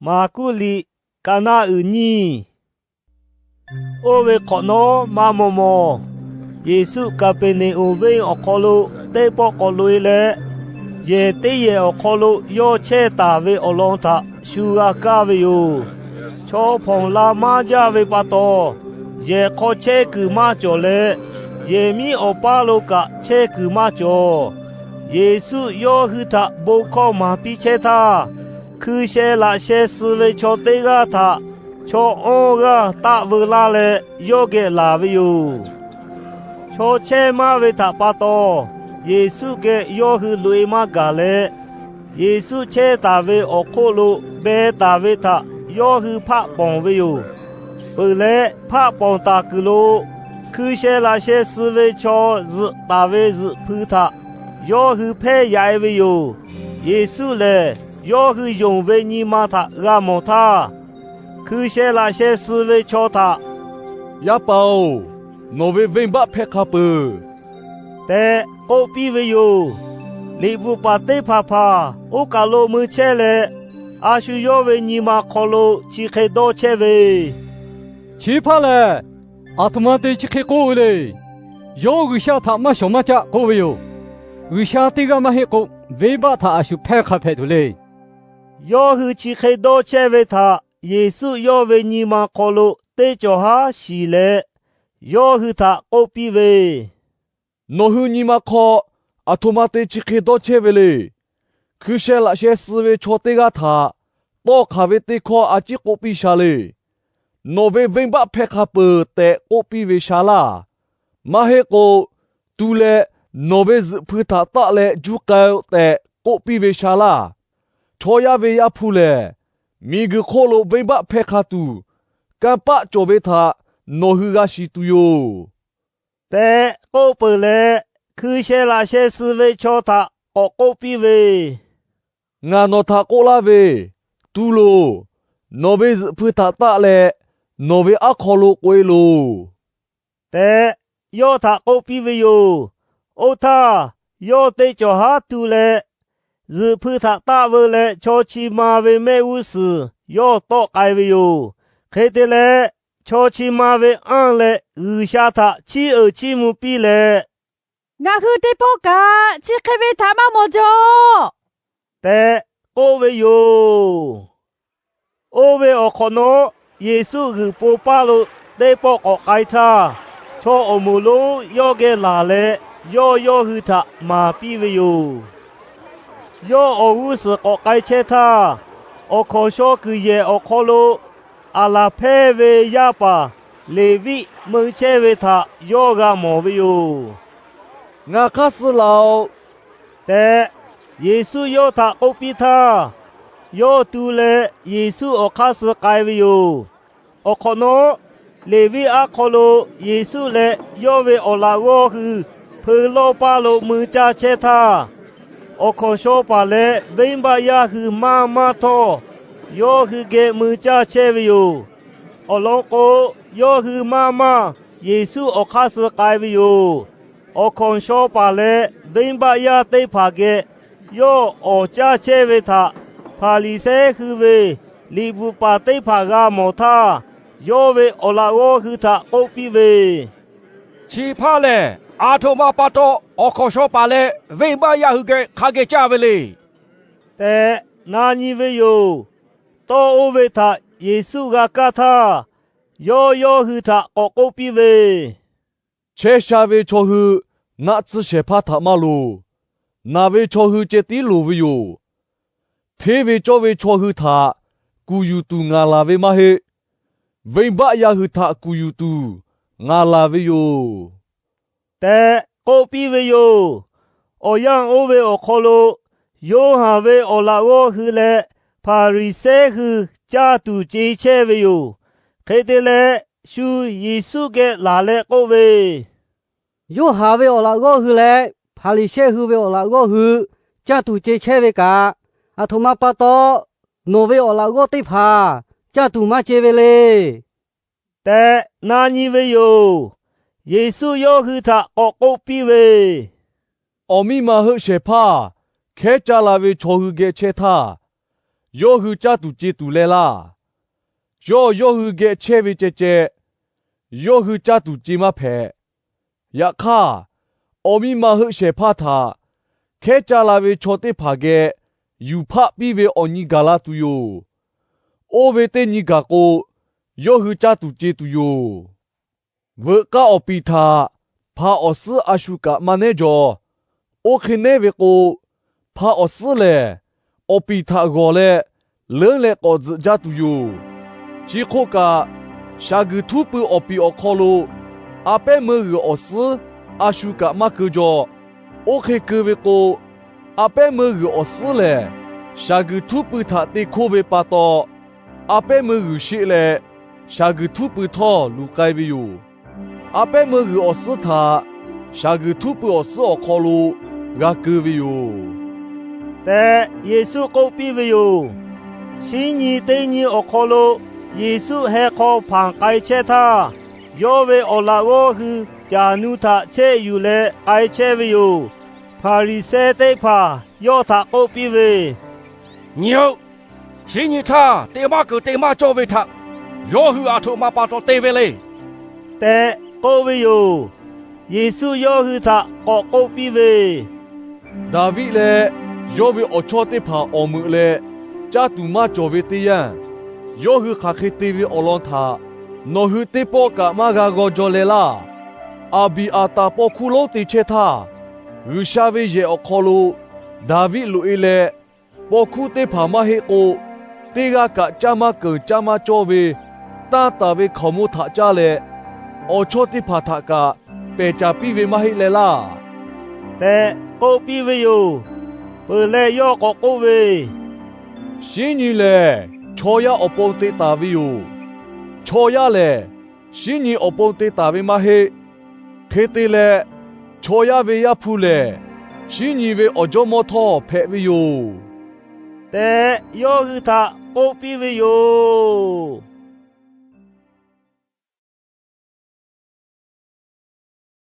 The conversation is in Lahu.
Maˍkuˆ liꞈ, Kaˍnaˆ uiˍ nyiˇ. Oˇ ve hk'awꞈ nawˉ maˇ maw mawˬ, Yeˍsuˆ Kaˍpeˍneˍonˍ venˇ awˬ hk'aw lo teˇ pawˆ k'awꞈ loꞈ-e leh, yehˬ teˇ yehˬ awˬ hk'aw lo yawˇ chehˇ taˍ ve awˬ lawn htaꞈ shu g'a kaˇ ve yoˬ. Chaw hpawnˬ la maˇ jaˇ ve pa taw, yehˬ hk'aw chehˇ kuiˬ maˇ cawˬ leh, yehˬ miˉ awˬ paˇ lo kaꞈ chehˇ kuiˬ maˇ cawˬ. Yeˍsuˆ yawˇ hui htaꞈ bon hkawˇ maˍ piˇ chehˇ htaˇ, hkui sheh laꞈ sheh suh ve chaw teˇ g'aˇ htaꞈ chaw awˇ g'aˇ taˆ veu laˇ leh yawˇ geh laˬ ve yoˬ. Chaw chehˇ maˇ ve htaꞈ pa taw, Yeˍsuˆ geh yawˇ hui loꞈ-e maˇ gaˬ leh, Yeˍsuˆ chehˇ taˍ ve awˬ hk'oˆ lo beh taˍ ve htaꞈ yawˇ hui hpaˆ pawˬ ve yoˬ. Peuˬ leh, hpaˆ pawˬ taˍ kuiˬ lo hkui sheh laꞈ sheh suh ve chaw zuhꞈ taˍ ve zuhꞈ hpui htaꞈ yawˇ hui hpehˇ yaꞈ-e ve yoˬ. Yeˍsuˆ lehˬ, yawˇ hui yonˍ ve nyi ma htaꞈ g'a mawˬ htaˇ, hkui sheh laꞈ sheh suh ve chaw htaꞈ, Yaˇ paˍ-oˬ, nawˬ ve venˇbaˆ hpehˇ hk'a peuˬ tehꞈ k'oˆ piˇ ve yoˬ. Liꞈ bvuhꞈ paˍ teˇ hpaˍ hpaˍ oˇ kaˬ lo mui chehˇ leh, a shu yawˇ ve nyi ma hk'aw lo chi hk'e dawˇ chehˇ ve, Chi hpaˇ lehˬ, aˬ htoꞈ ma te chi hk'e k'oˆ ve le. Yawˇ G'uiˬsha htaꞈ maˇ shawˍ maˇ caˆ k'oˆ ve yoˬ. G'uiˬsha teˇ g'aˇ maˇ heˆ k'o, venˇbaˆ htaꞈ a shu hpehˇ hk'a hpehꞈ tuˬ le. Yawˇ hui chi hk'e dawˇ chehˇ ve htaꞈ Yeˍsuˆ yawˇ ve nyi ma hk'aw lo teˇ cawˬ haˉ shiˍ leh, yawˇ hui htaꞈ k'oˆ piˇ ve, Nawˬ hui nyi ma hk'aw aˬ htoꞈ ma te chi hk'e dawˇ chehˇ ve le. Hkui sheh laꞈ sheh suh ve chaw teˇ g'aˇ htaꞈ tawˇ hk'aˬ ve teˇ hkawˇ a ciˉ k'oˆ piˇ sha le. Nawˬ ve venˇbaˆ hpehˇ hk'a peuˬ tehꞈ k'oˆ piˇ ve sha laˇ. Maˇ heˆ k'o, tu leh nawˬ ve zuhꞈ hpui htaꞈ taˆ leh juˇ k'ai-o tehꞈ k'oˆ piˇ ve sha laˇ. Chaw yaˇ ve Yaˇ hpu lehˬ, miˬguiˬ hk'oˆ lo venˇbaˆ hpehˇ hk'a tuˬ, kanˇ paˆ cawˬ ve htaꞈ nawˬ hui g'a shiˍ tuˬ yoˬ tehꞈ k'oˆ peuˬ leh, hkui sheh laꞈ sheh suh ve chaw htaꞈ k'awꞈ k'oˆ piˇ ve, Ngaˬ nawˬ htaꞈ k'oˆ laˇ ve, tu loˬ. Nawˬ ve zuhꞈ hpui htaꞈ taˆ leh nawˬ ve aˉ hk'aw lo k'oꞈ-e loˬ tehꞈ, yawˇ htaꞈ k'oˆ piˇ ve yoˬ. Oˇ htaˇ, yawˇ teˇ cawˬ haˉ tu leh, zuhꞈ hpui htaꞈ taˆ veu leh chaw chi ma ve mehˆ g'uˇ suhˍ yawˇ tawˆ k'ai ve yoˬ. Hk'e te leh, chaw chi ma ve anˇ leh G'uiˬsha htaꞈ chiˇ uiˍ chiˇ mvuh piˇ leh, Ngaˬ hui teˇ pawˆ kaꞈ chi hk'e ve htaꞈ maˇ mawˬ jaw tehꞈ k'oˆ ve yoˬ. Oˇ ve awˬ hk'awꞈ nawˉ, Yeˍsuˆ g'uiˬ po paˇ lo teˇ pawˆ k'awꞈ k'ai htaˇ, chaw awˬ moˍ lonˉ yawˇ geh laˬ leh, yawˇ yawˇ hui htaꞈ maˍ piˇ ve yoˬ. Yawˇ awˬ g'uˇ suhˍ k'awꞈ k'ai chehˇ htaˇ, awˬ hkawnˍ shaw kuiˬ yehˬ awˬ hk'aw lo aˬ laˬ hpehˇ ve yaˇ paˍ Leˍviˆ mui chehˇ ve htaꞈ yawˇ g'a mawˬ ve yoˬ. Ngaˬ hk'aˇ suh laˬ-oꞈ tehꞈ, Yeˍsuˆ yawˇ htaꞈ k'oˆ piˇ htaˇ, yawˇ tu leh Yeˍsuˆ awˬ hk'aˇ suh k'ai ve yoˬ. Awˬ hk'awꞈ nawˉ, Leˍviˆ aˉ hk'aw lo Yeˍsuˆ leh yawˇ ve awˬ laꞈ g'awˇ hui hpeu lawˇ paˇ lo mui caˇ chehˇ htaˇ, awˬ hkawnˍ shaw paˍ leh venˇbaˆ yaˇ hui maˇ maˇ htawˇ, yawˇ hui geh mui caˇ chehˇ ve yoˬ. Awˬ lawn k'o, yawˇ hui maˇ maˇ Yeˍsuˆ awˬ hk'aˇ suh k'ai ve yoˬ. Awˬ hkawnˍ shaw paˍ leh venˇbaˆ yaˇ teˇ hpaˍ geh yawˇ awˍ caˇ chehˇ ve htaꞈ Hpaˍriˍsehˇ hui ve liꞈ bvuhꞈ paˍ teˇ hpaˍ g'a mawˬ htaˇ, yawˇ ve awˬ laꞈ g'awˇ hui htaꞈ k'oˆ piˇ ve, Chi hpaˇ lehˬ, aˬ htoꞈ ma pa taw awˬ hkawnˍ shaw paˍ leh venˇbaˆ yaˇ hui geh hk'a geh caˇ ve le tehꞈ na nyi ve yoˬ. Tawˇ oˇ ve htaꞈ Yeˍsuˆ g'a kaˇ htaˇ, yawˇ yawˇ hui htaꞈ k'awꞈ k'oˆ piˇ ve, Chehˇ sha ve chaw hui naˆ tsuhˇ shehˍ hpaˇ htaꞈ maˇ loˍ. Naˬ ve chaw hui ceh tiˉ loˍ ve yoˬ. Hteˇ ve cawˇ ve chaw hui htaꞈ kuˬ yuˬ tuˬ ngaˬ laˬ ve maˇ heˆ. Venˇbaˆ yaˇ hui htaꞈ kuˬ yuˬ tuˬ ngaˬ laˬ ve yoˬ tehꞈ k'oˆ piˇ ve yoˬ. Awˬ yanˇ oˇ ve awˬ hk'aw lo, Yoˇhanˬ ve awˬ laꞈ g'awˇ hui leh Hpaˍriˍsehˇ hui caˇ tuˬ ce chehˇ ve yoˬ. Hk'e te leh, shu Yeˍsuˆ geh laˬ leh k'oˆ ve, Yoˇhanˬ ve awˬ laꞈ g'awˇ hui leh Hpaˍriˍsehˇ hui ve awˬ laꞈ g'awˇ hui caˇ tuˬ ce chehˇ ve kaꞈ, aˬ htoꞈ ma pa taw nawˬ ve awˬ laꞈ g'awˇ teˇ hpaˍ caˇ tuˬ maˇ ce ve le tehꞈ na nyi ve yoˬ. Yeˍsuˆ yawˇ hui htaꞈ k'awꞈ k'oˆ piˇ ve, Awˬ miˇ ma heuˆ shehˍ hpaˇ hkehˉ caˇ la ve chaw hui geh chehˇ htaˇ, yawˇ hui caˇ tuˬ ce tuˬ leh laˇ. Yawˇ yawˇ hui geh chehˇ ve ceh ceh, yawˇ hui caˇ tuˬ ce maˇ hpehꞈ. Yaꞈ hk'aˇ, awˬ miˇ ma heuˆ shehˍ hpaˇ htaꞈ hkehˉ caˇ la ve chaw teˇ hpaˍ geh yuˬ hpaˆ piˇ ve awˬ nyi gaˬ la tuˬ yoˬ. Oˇ ve teˇ nyi gaˬ k'o, yawˇ hui caˇ tuˬ ce tuˬ yoˬ. Veuꞈ k'aˇ awˬ piˍ htaꞈ hpa awˬ suhˉ a shu kaꞈ maˇ nehˉ jaw. Oˇ hk'e nehˉ ve k'o, hpa awˬ suhˉ lehˬ, awˬ piˍ htaꞈ g'awˬ leh, leuˉ leh k'awꞈ tzuhꞈ jaˇ tuˬ yoˬ. Chi hk'oˆ kaꞈ, shaˍ guiˬ htuˉ pui awˬ piˍ awˬ hk'aw lo a pehˉ meuˇ g'uiˬ awˬ suhˉ a shu kaꞈ maˇ keu jaw. Oˇ hk'e keu ve k'o, a pehˉ meuˇ g'uiˬ awˬ suhˉ lehˬ, shaˍ guiˬ htuˉ pui htaꞈ te hkoˇ ve pa taw, a pehˉ meuˇ g'uiˬ sheˆ leh, shaˍ guiˬ htuˉ pui htawˇ luˬ k'ai ve yoˬ. A pehˉ meuˇ g'uiˬ awˬ suhˉ htaꞈ shaˍ guiˬ htuˉ pui awˬ suhˉ awˬ hk'aw lo g'a keu ve yoˬ tehꞈ, Yeˍsuˆ k'oˆ piˇ ve yoˬ. Shinˉ nyi teˇ nyi awˬ hk'aw lo Yeˍsuˆ heh hk'aw hpanˍ k'ai chehˇ htaˇ, yawˇ ve awˬ laꞈ g'awˇ hui caˬ nu htaꞈ chehˆ yuˬ leh k'ai chehˇ ve yoˬ. Hpaˍriˍsehˇ teˇ hpaˍ yawˇ htaꞈ k'oˆ piˇ ve, Nyi-oˆ, shinˉ nyi htaˇ te maˇ keunˍ te maˇ cawˇ ve htaꞈ yawˇ hui aˬ htoꞈ ma pa taw te ve le tehꞈ k'oˆ ve yoˬ. Yeˍsuˆ yawˇ hui htaꞈ k'awꞈ k'oˆ piˇ ve, Daˍviˆ leh yawˇ ve awˬ chawˇ teˇ hpaˍ awˬ meuꞈ leh caˇ tuˬ maˇ cawˬ ve teˇ yanˇ, yawˇ hui hk'aˬ hk'e te ve awˬ lawn htaꞈ nawˬ hui teˇ pawˆ kaꞈ maˇ g'a g'aw jaw leh laˇ. Aˍbiˍaˍtaˍ paw hkuˇ lonˉ te chehˇ htaˇ, G'uiˬsha ve yehˬ awˬ hk'aw lo Daˍviˆ loꞈ-e leh, paw hkuˇ teˇ hpaˍ maˇ heˆ k'o, teˇ g'aˇ kaꞈ caˇ maˇ keunˍ caˇ maˇ cawˇ ve tanˇ taˍ ve hkaoˍmonˇ htaꞈ caˇ leh, awˬ chawˇ teˇ hpaˍ htaꞈ kaꞈ pehˬ caˍ piˇ ve maˇ heˆ leh laˇ tehꞈ k'oˆ piˇ ve yoˬ. Peuˬ leh yawˇ k'awꞈ k'oˆ ve, Shinˉ nyi lehˬ chaw yaˇ awˬ pon te taˍ ve yoˬ. Chaw yaˇ lehˬ, shinˉ nyi awˬ pon te taˍ ve maˇ heˆ. Hk'e te leh, chaw yaˇ ve Yaˇ hpu lehˬ, shinˉ nyi ve awˬ Jawˇmawˇ htawˇ hpehꞈ ve yoˬ tehꞈ, yawˇ hui htaꞈ k'oˆ piˇ ve yoˬ.